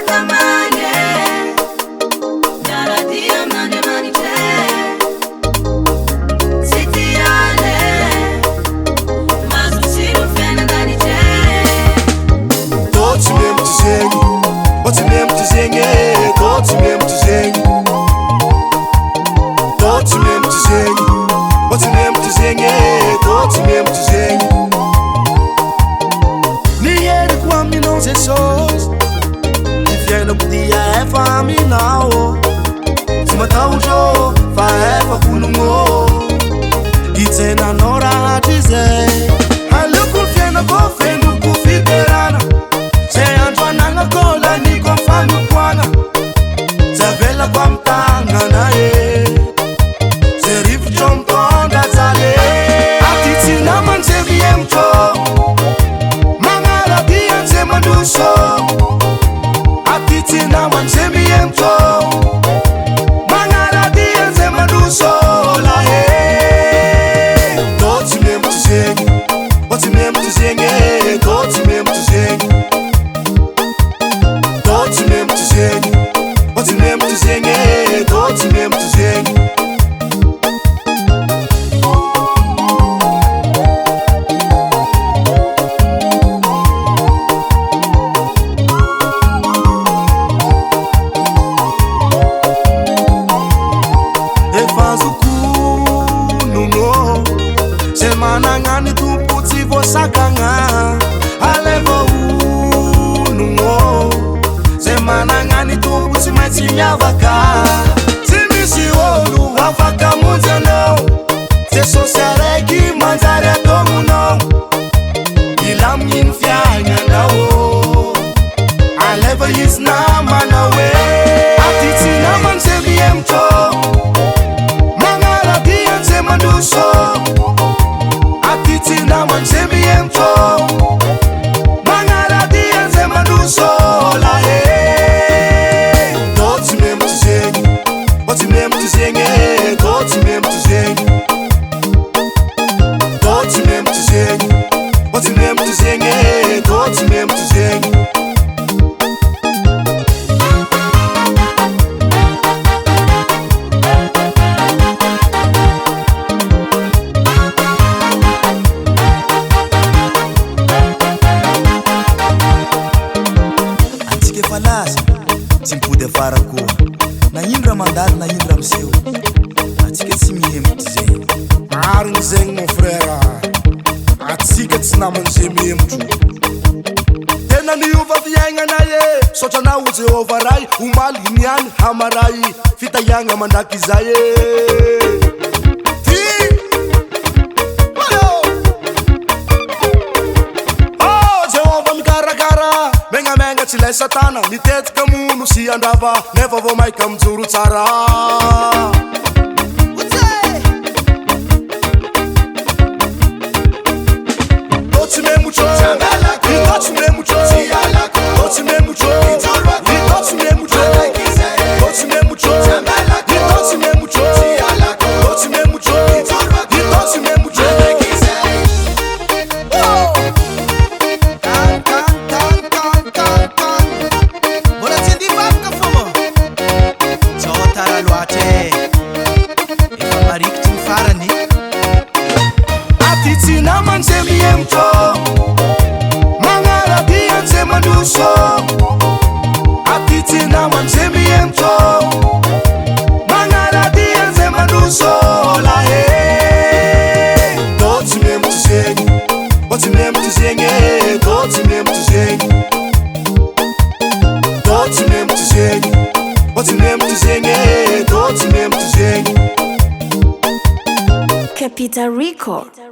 tamany e. Miara-dia amin'Andriamanitra e. Tsy tia ale. Mahazo tsiro ny fiainan-danitra e. Tô tsy memotry zegny, mbô tsy memotry zegny e, tô tsy memotry zegny. Tô tsy memotry zegny, mbô tsy memotry zegny e, tô tsy memotry zegny. Ny heriko aminao Jesosy, ny fiainako dia efa aminao. Tsy matahotra ô, fa efa vonogno. Hitsenanao raha hatrizay. Aleoko ny fiainako fenoko fiderana. Zay andro anagnako laniko amin'ny fanompoana. Tsy avelako amin'ny tagnana e. Zay rivotra mitondra jale. Aty tsy namany zay mihemotro. Magnaradia zay mandroso. Aty tsy namany zay mihemotro. Magnaradia zay mandroso la e. Tô tsy memotry zegny, mbô tsy memotry zegny e, tô tsy memotry zegny. Tô tsy memotry zegny, mbô tsy memotry zegny e, tô tsy memotry zegny. Efa azoko nono zay managna ny tompo tsy voasakagna. Alaivo onogno zay managna ny tompo tsy maintsy miavaka. Tsy misy olo afaka hamonjy anao, Jesosy araiky manjary ataonao. Ilamigny ny fiaignanao, alaiva izy namanao e. Aty tsy namany zay mihemotro, magnaradia zay mandroso. Aty tsy namany zay mihemotro, magnaradia zay mandroso la e. Tô tsy memotry zegny, mbô tsy memotry zegny e, tô tsy memotry zegny. Tô tsy memotry zegny, mbô tsy memotry zegny e, tô tsy memotry zegny. Antsika efa laza tsy mipody afara koa. Na ino raha mandalo na ino raha miseho, antsika tsy mihemotry zegny. Marigny zegny mon frère, atsika tsy namany zay mihemotro. Tena niova fiaignana e, saotra anao Jehovah Ray, omaly niany hamaray, fitahiagna mandrakizay e. Ty! Allo! Oh, Jehovah mikarakara, mengamenga tsy ilay satana, mitetika mono sy andrava, nefa vao maika mijoro tsara. Tô tsy memotro, tô tsy memotro, tô tsy memotro, tô tsy memotro, tô tsy memotro, tô tsy memotro, tô tsy memotro, tô tsy memotro. Kan kan kan kan kan kan. Mbola tsy andeha vavaka fô moa. Zao tara loatra e. Efa marikitry ny farany. Aty tsy namany zay mihemotro, magnaradia zay mandroso. Aty tsy namany zay mihemotro, magnaradia zay mandroso la e. Tô tsy memotry zegny, mbô tsy memotry zegny e, tô tsy memotry zegny. Tô tsy memotry zegny, mbô tsy memotry zegny e, tô tsy memotry zegny. Capital Record.